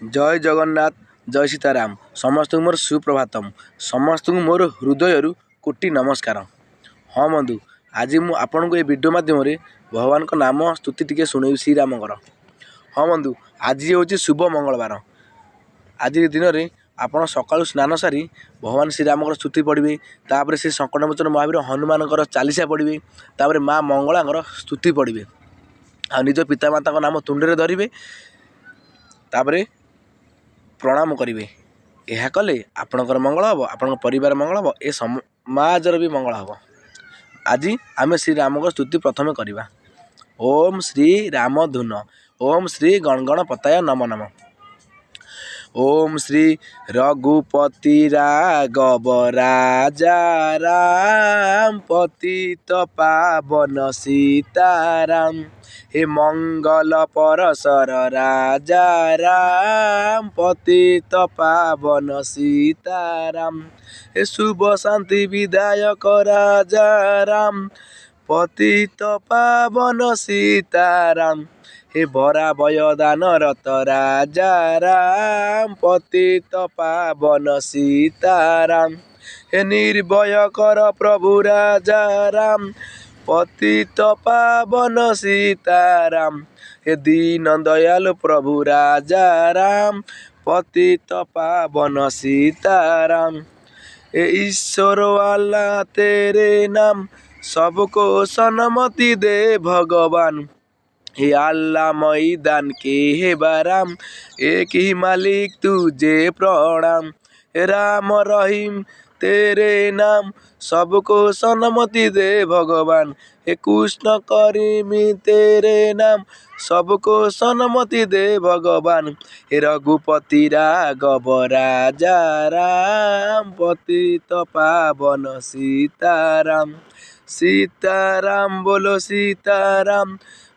ଜୟ ଜଗନ୍ନାଥ, ଜୟ ସୀତାରାମ। ସମସ୍ତଙ୍କୁ ମୋର ସୁପ୍ରଭାତମ, ସମସ୍ତଙ୍କୁ ମୋର ହୃଦୟରୁ କୋଟି ନମସ୍କାର। ହଁ ବନ୍ଧୁ, ଆଜି ମୁଁ ଆପଣଙ୍କୁ ଏ ଭିଡ଼ିଓ ମାଧ୍ୟମରେ ଭଗବାନଙ୍କ ନାମ ସ୍ତୁତି ଟିକେ ଶୁଣେଇବି ଶ୍ରୀରାମଙ୍କର। ହଁ ବନ୍ଧୁ, ଆଜି ହେଉଛି ଶୁଭ ମଙ୍ଗଳବାର। ଆଜି ଦିନରେ ଆପଣ ସକାଳୁ ସ୍ନାନ ସାରି ଭଗବାନ ଶ୍ରୀରାମଙ୍କର ସ୍ତୁତି ପଢ଼ିବେ, ତାପରେ ଶ୍ରୀ ସଙ୍କଟମୋଚନ ମହାବୀର ହନୁମାନଙ୍କର ଚାଲିସା ପଢ଼ିବେ, ତାପରେ ମା ମଙ୍ଗଳାଙ୍କର ସ୍ତୁତି ପଢ଼ିବେ ଆଉ ନିଜ ପିତାମାତାଙ୍କ ନାମ ତୁଣ୍ଡରେ ଧରିବେ, ତାପରେ ପ୍ରଣାମ କରିବେ। ଏହା କଲେ ଆପଣଙ୍କର ମଙ୍ଗଳ ହେବ, ଆପଣଙ୍କ ପରିବାର ମଙ୍ଗଳ ହେବ, ଏ ସମାଜର ବି ମଙ୍ଗଳ ହେବ। ଆଜି ଆମେ ଶ୍ରୀରାମଙ୍କ ସ୍ତୁତି ପ୍ରଥମେ କରିବା। ଓମ୍ ଶ୍ରୀ ରାମ ଧୁନ, ଓମ୍ ଶ୍ରୀ ଗଣଗଣପତାୟ ନମ ନମ। ଓମ୍ ଶ୍ରୀ ରଘୁପତି ରାଘବ ରାଜା ରାମ, ପତିତ ପାବନ ସୀତାରାମ। ହେ ମଙ୍ଗଲ ପରଶର ରାଜା ରାମ, ପତିତ ପାବନ ସୀତାରାମ। ହେ ଶୁଭ ଶାନ୍ତି ବିଧାୟକ ରାଜା ରାମ, ପତିତ ପାବନ ସୀତାରାମ। ହେ ଭରା ଭୟ ଦାନରତ ରାଜା ରାମ, ପତିତ ପାବନ ସୀତାରାମ। ହେ ନିର୍ଭୟ କର ପ୍ରଭୁ ରାଜା ରାମ, ପତିତ ପାବନ ସୀତାରାମ। ହେ ଦୀନ ଦୟାଲୁ ପ୍ରଭୁ ରାଜା ରାମ, ପତିତ ପାବନ ସୀତାରାମ। ଏ ଈଶ୍ୱର ଆଲ୍ଲା ତେରେ ନାମ, सबको सन्मति दे भगवान। हे अल्लाह मैदान के हे बाराम, एक ही मालिक तुझे प्रणाम। हे राम रहीम तेरे नाम, सबको सन्मति दे भगवान। हे कृष्ण करीम तेरे नाम, सबको सन्मति दे भगवान। हे रघुपति राघव राजा राम, पतित पावन सीताराम। सीताराम बोलो सीताराम,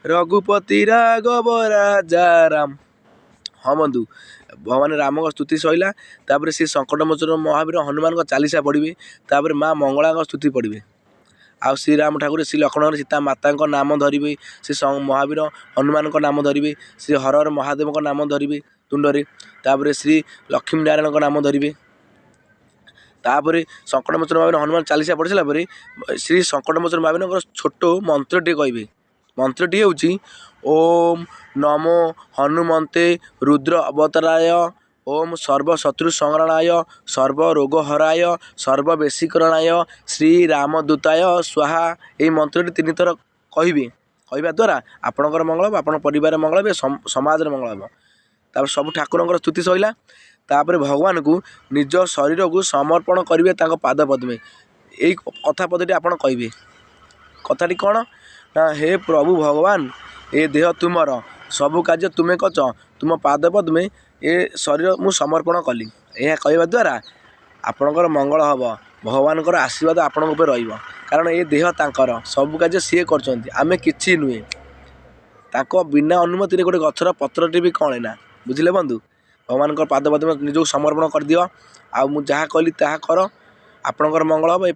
ରଘୁପତି ରାଘବ ରାଜା ରାମ। ହଁ ବନ୍ଧୁ, ଭଗବାନ ରାମଙ୍କ ସ୍ତୁତି ସରିଲା। ତାପରେ ସେ ସଙ୍କଟମୋଚନ ମହାବୀର ହନୁମାନଙ୍କ ଚାଲିସା ପଢ଼ିବେ, ତାପରେ ମା ମଙ୍ଗଳାଙ୍କ ସ୍ତୁତି ପଢ଼ିବେ ଆଉ ଶ୍ରୀରାମ ଠାକୁର, ଶ୍ରୀ ଲକ୍ଷ୍ମଣ, ସୀତା ମାତାଙ୍କ ନାମ ଧରିବେ, ଶ୍ରୀ ମହାବୀର ହନୁମାନଙ୍କ ନାମ ଧରିବେ, ଶ୍ରୀ ହର ହର ମହାଦେବଙ୍କ ନାମ ଧରିବେ ତୁଣ୍ଡରେ, ତାପରେ ଶ୍ରୀ ଲକ୍ଷ୍ମୀ ନାରାୟଣଙ୍କ ନାମ ଧରିବେ। ତାପରେ ସଙ୍କଟମୋଚନ ମହାବୀର ହନୁମାନ ଚାଲିସା ପଢ଼ି ସାରିଲା ପରେ ଶ୍ରୀ ସଙ୍କଟମୋଚନ ମହାବୀରଙ୍କର ଛୋଟ ମନ୍ତ୍ରଟିଏ କହିବେ। ମନ୍ତ୍ରଟି ହେଉଛି ଓମ୍ ନମୋ ହନୁମନ୍ତେ ରୁଦ୍ର ଅବତାରାୟ, ଓମ୍ ସର୍ବଶତ୍ରୁ ସଂହରଣାୟ, ସର୍ବରୋଗହରାୟ, ସର୍ବବେଶୀକରଣାୟ, ଶ୍ରୀରାମଦୂତାୟ ସ୍ୱାହା। ଏଇ ମନ୍ତ୍ରଟି 3 ଥର କହିବେ। କହିବା ଦ୍ୱାରା ଆପଣଙ୍କର ମଙ୍ଗଳ ହେବ, ଆପଣଙ୍କ ପରିବାର ମଙ୍ଗଳ ହେବ, ସମାଜର ମଙ୍ଗଳ ହେବ। ତାପରେ ସବୁ ଠାକୁରଙ୍କର ସ୍ତୁତି ସରିଲା। ତାପରେ ଭଗବାନଙ୍କୁ ନିଜ ଶରୀରକୁ ସମର୍ପଣ କରିବେ ତାଙ୍କ ପାଦ ପଦ୍ମେ। ଏଇ କଥା ପଦଟି ଆପଣ କହିବେ। କଥାଟି କ'ଣ ନା, ହେ ପ୍ରଭୁ ଭଗବାନ, ଏ ଦେହ ତୁମର, ସବୁ କାର୍ଯ୍ୟ ତୁମେ କରୁଛ, ତୁମ ପାଦ ପଦ୍ମେ ଏ ଶରୀର ମୁଁ ସମର୍ପଣ କଲି। ଏହା କହିବା ଦ୍ୱାରା ଆପଣଙ୍କର ମଙ୍ଗଳ ହେବ, ଭଗବାନଙ୍କର ଆଶୀର୍ବାଦ ଆପଣଙ୍କ ଉପରେ ରହିବ। କାରଣ ଏ ଦେହ ତାଙ୍କର, ସବୁ କାର୍ଯ୍ୟ ସିଏ କରୁଛନ୍ତି, ଆମେ କିଛି ନୁହେଁ। ତାଙ୍କ ବିନା ଅନୁମତିରେ ଗୋଟେ ଗଛର ପତ୍ରଟି ବି କଅଁଳେ ନା। ବୁଝିଲେ ବନ୍ଧୁ? ଭଗବାନଙ୍କ ପାଦ ପଦ୍ମ ନିଜକୁ ସମର୍ପଣ କରିଦିଅ ଆଉ ମୁଁ ଯାହା କହିଲି ତାହା କର। ଆପଣଙ୍କର ମଙ୍ଗଳ ହେବ, ଏ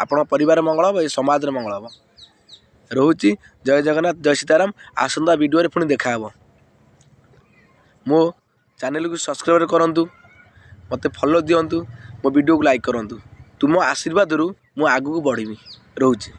ଆପଣଙ୍କ ପରିବାର ମଙ୍ଗଳ ହେବ, ଏ ସମାଜର ମଙ୍ଗଳ ହେବ। ରହୁଛି। ଜୟ ଜଗନ୍ନାଥ, ଜୟ ସୀତାରାମ। ଆସନ୍ତା ଭିଡ଼ିଓରେ ପୁଣି ଦେଖାହେବ। ମୋ ଚ୍ୟାନେଲକୁ ସବସ୍କ୍ରାଇବ୍ କରନ୍ତୁ, ମୋତେ ଫଲୋ ଦିଅନ୍ତୁ, ମୋ ଭିଡ଼ିଓକୁ ଲାଇକ୍ କରନ୍ତୁ। ତୁମ ଆଶୀର୍ବାଦରୁ ମୁଁ ଆଗକୁ ବଢ଼ିବି। ରହୁଛି।